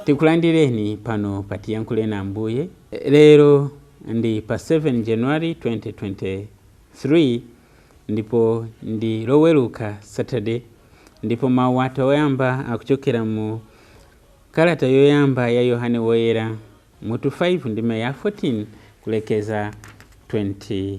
Tikulandireni pano pa Tiyankhule na Ambuye. Lero ndi pa 7 January 2023 ndipo ndi Loweruka, Saturday, ndipo mawu athu oyamba akuchokera mu kalata yoyamba ya Yohane Woyera, mutu 5, ndime ya 14 kulekeza 21.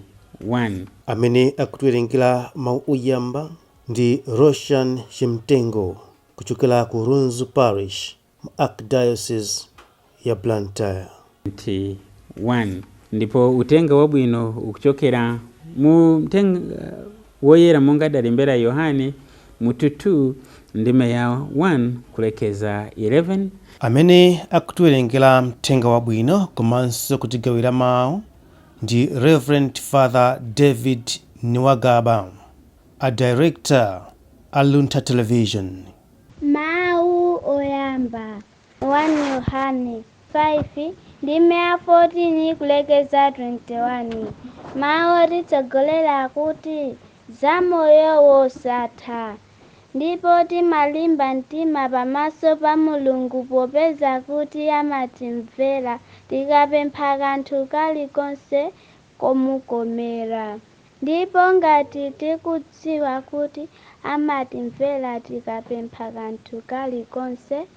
Amene akutiwerengera mawu oyamba ndi Roshan Chimtengo kuchokera ku Lunzu Parish mu Archdiocese ya Blantyre. 21. Ndipo utenga wabwino ukuchokera mu mtenga woyera monga adalembera Yohane, mutu 2, ndime ya 1 kulekeza 11. Amene akutiwerengera mthenga wabwino komanso kutigawira mawu ndi Reverend Father David Niwagaba, a director a Luntha Television. Mawu oyamba, 1 Yohane 5 ndime ya 14 kulekeza 21. Mawu otitsogolera kuti za moyo wosatha. Ndipo timalimba mtima pamaso pa Mulungu, popeza kuti amatimvera tikapempha kanthu kalikonse komukomera. Ndipo ngati tikudziwa kuti amatimvera tikapempha kanthu kalikonse,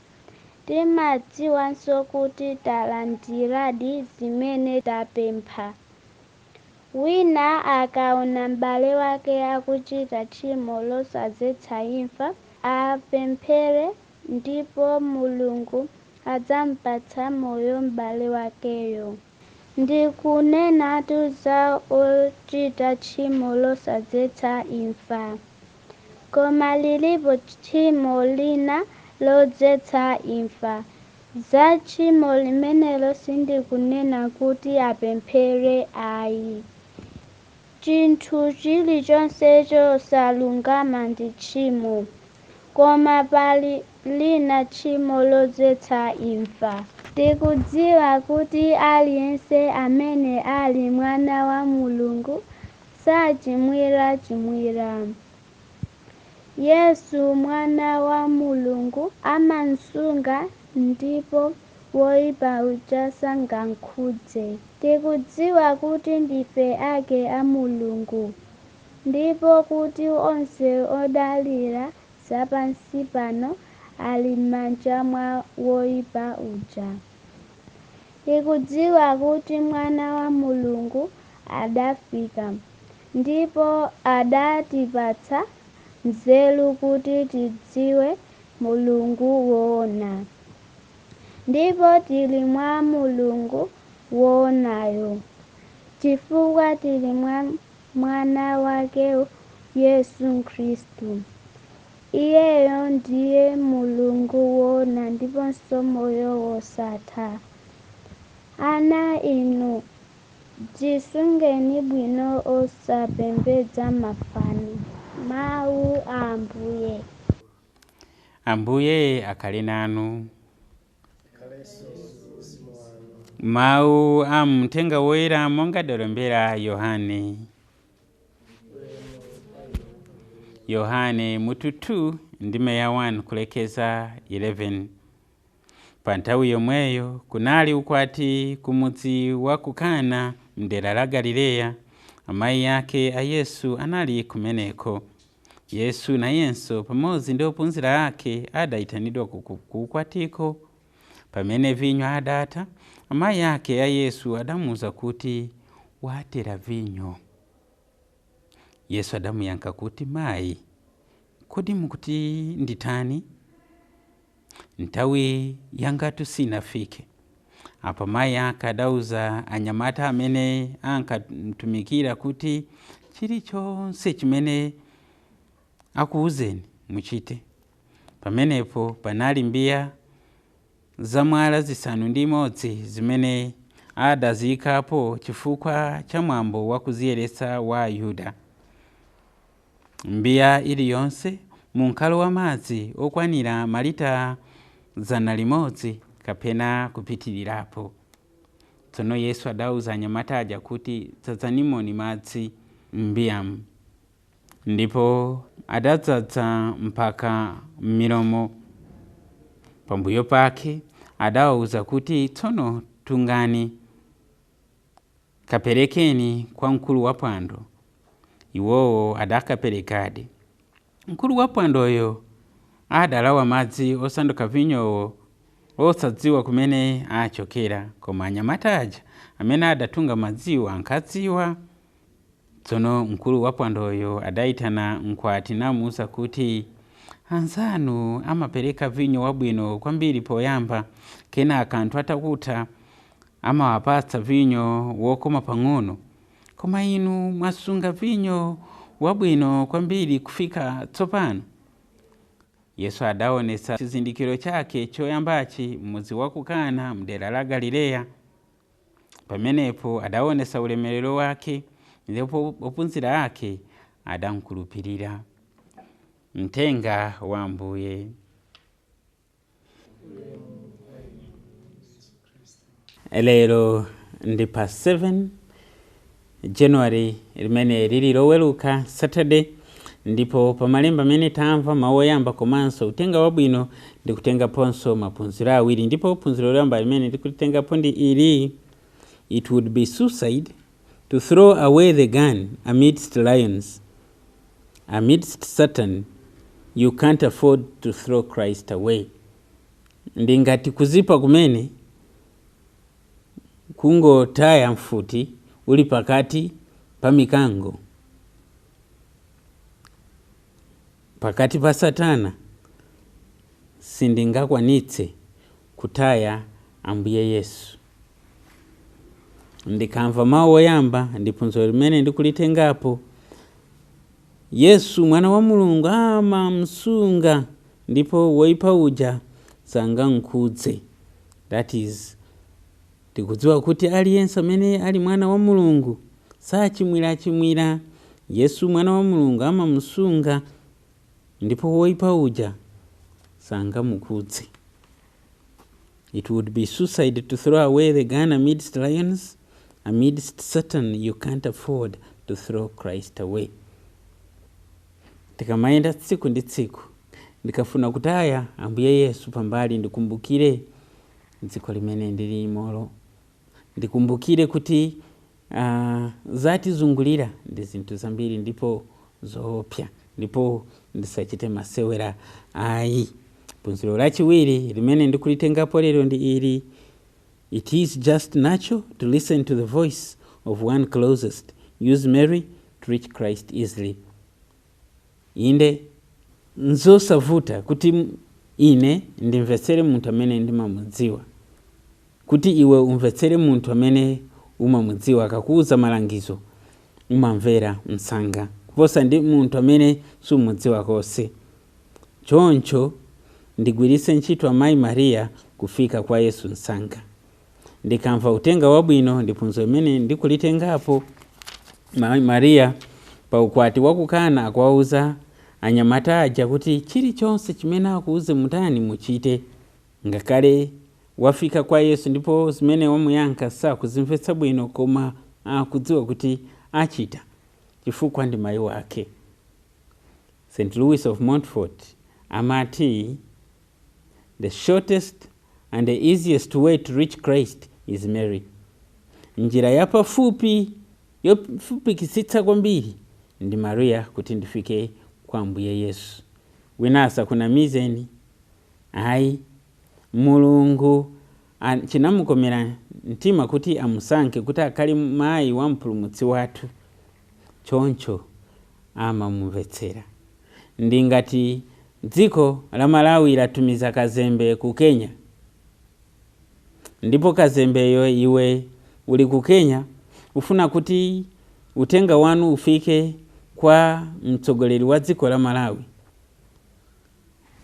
timadziwanso kuti talandiradi zimene tapempha. Wina akaona m'bale wake akuchita tchimo losadzetsa imfa, apemphere, ndipo Mulungu adzampatsa moyo m'bale wakeyo. Ndikunenatu za ochita tchimo losadzetsa imfa. Koma lilipo tchimo lina lodzetsa imfa. Za tchimo limenelo sindikunena kuti apemphere ayi. Chinthu chilichonse chosalungama ndi tchimo, koma pali lina tchimo lodzetsa imfa. Tikudziwa kuti aliyense amene ali mwana wa Mulungu sachimwirachimwira. Yesu mwana wa Mulungu amamsunga, ndipo woyipa uja sangamkhudze. Tikudziwa kuti ndife ake a Mulungu, ndipo kuti onse odalira zapansi pano ali m'manja mwa woyipa uja. Tikudziwa kuti mwana wa Mulungu adafika, ndipo adatipatsa nzeru kuti tidziwe Mulungu woona. Ndipo tili mwa Mulungu woonayo, chifukwa tili mwa mwana wake Yesu Khristu. Iyeyo ndiye Mulungu woona ndiponso moyo wosatha. Ana inu, dzisungeni bwino osapembedza mafano. Mawu a Ambuye. Ambuye akhale nanu. Mawu a mthenga woyera monga adalembera Yohane. Yohane mutu 2, ndime ya 1 kulekeza 11. Pa nthawi yomweyo kunali ukwati kumudzi wa ku Kana mdera la Galileya. Amayi ake a Yesu anali kumeneko. Yesu nayenso pamodzi ndi ophunzira ake adayitanidwa ku ukwatiko. Pamene vinyo adatha, amayi ake a Yesu adamuwuza kuti, "Watera vinyo." Yesu adamuyankha kuti, "Mayi, kodi mukuti nditani? Nthawi yangatu sinafike." Apo mayi ake adauza anyamata amene ankamtumikira kuti, "Chilichonse chimene akuwuzeni muchite." Pamenepo panali mbiya zamwala 6 zimene adaziyikapo chifukwa cha mwambo wa kuziyeretsa wa Ayuda. Mbiya iliyonse munkalowa madzi okwanira malita 100 kapena kupitirirapo. Tsono Yesu adauza anyamata aja kuti, "Dzadzanimoni madzi m'mbiyamu." Ndipo adadzaza mpaka m'milomo. Pambuyo pake Adawawuza kuti, tsono tungani, kaperekeni kwa mkulu wa phwando. Iwowo adakaperekadi. Mkulu wa phwandoyo adalawa madzi osanduka vinyowo osadziwa kumene achokera, koma anyamata aja amene adatunga madziwo ankadziwa. Tsono mkulu wa phwandoyo adayitana mkwati namuwuza kuti, anzanu amapereka vinyo wabwino kwambiri poyamba, kenaka anthu atakutha amawapatsa vinyo wokoma pang'ono, koma inu mwasunga vinyo wabwino kwambiri kufika tsopano. Yesu adaonetsa chizindikiro chake choyambachi m'mudzi wa ku Kana mdera la Galileya. Pamenepo adaonetsa ulemerero wake, ndipo ophunzira ake adamkhulupirira. Mthenga wa Ambuye. Lero ndi pa 7 January limene lili loweruka, Saturday, ndipo pamalemba amene tamva mawu oyamba komanso uthenga wabwino ndikutengaponso maphunziro awiri. Ndipo phunziro loyamba limene ndikutengapo ndi ili: it would be suicide to throw away the gun amidst lions. Amidst Satan, you can't afford to throw Christ away. Ndingati kuzipa kumene kungotaya mfuti uli pakati pa mikango, pakati pa Satana, sindingakwanitse kutaya Ambuye Yesu. Ndikamva mawu oyamba ndi phunziro limene ndikulitengapo, Yesu mwana wa Mulungu amamsunga ndipo woipa uja sangamkhudze. That is, tikudziwa kuti aliyense amene ali mwana wa Mulungu sachimwirachimwira. Yesu mwana wa Mulungu amamsunga ndipo woipa uja sangamukhudze. It would be suicide to throw away the gun amidst lions. Amidst Satan, you can't afford to throw Christ away. Tikamayenda tsiku ndi tsiku, ndikafuna kutaya Ambuye Yesu pambali, ndikumbukire dziko limene ndilimolo, ndikumbukire kuti zatizungulira ndi zinthu zambiri ndipo zoopsa, ndipo ndisachite masewera ayi. Phunziro lachiwiri limene ndikulitengapo lero ndi ili: it is just natural to listen to the voice of one closest. Use Mary to reach Christ easily. Inde, nzosavuta kuti ine ndimvetsere munthu amene ndimamudziwa, kuti iwe umvetsere munthu amene umamudziwa. Akakuuza malangizo umamvera msanga kuposa ndi munthu amene sumudziwa konse. Choncho ndigwiritse ntchito amayi Mariya kufika kwa Yesu msanga. Ndikamva uthenga wabwino ndi phunziro limene ndikulitengapo, mayi Mariya pa ukwati wa ku Kana akuwauza anyamata aja kuti chilichonse chimene akuuze mutani, muchite. Ngakhale wafika kwa Yesu ndipo zimene wamuyankha sakuzimvetsa bwino, koma akudziwa kuti achita chifukwa ndi mayi wake. St. Louis of Montfort amati, the shortest and the easiest way to reach Christ is Mary. Njira yapafupi yofupikisitsa kwambiri ndi Mariya kuti ndifike kwa Ambuye Yesu. Wina asakunamizeni ayi, Mulungu chinamukomera mtima kuti amusankhe kuti akhale mayi wa mpulumutsi wathu, choncho amamumvetsera. Ndi ngati dziko la Malawi latumiza kazembe ku Kenya, ndipo kazembeyo iwe uli ku Kenya, ufuna kuti uthenga wanu ufike kwa mtsogoleri wa dziko la Malawi,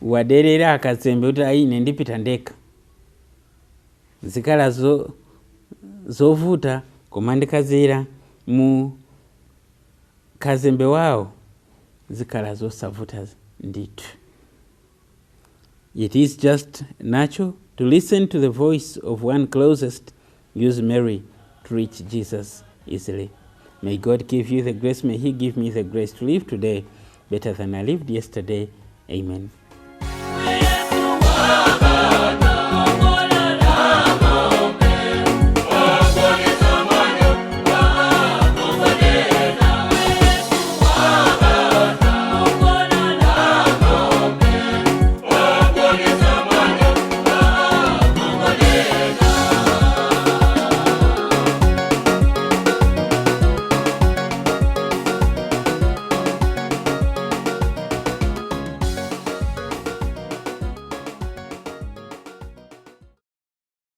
waderera akazembe kuti ayi, ine ndipita ndekha, zikhala zovuta, koma ndikazira mu kazembe wawo zikhala zosavuta ndithu. It is just natural to listen to the voice of one closest. Use Mary to reach Jesus easily. May God give you the grace, may He give me the grace to live today better than I lived yesterday. Amen.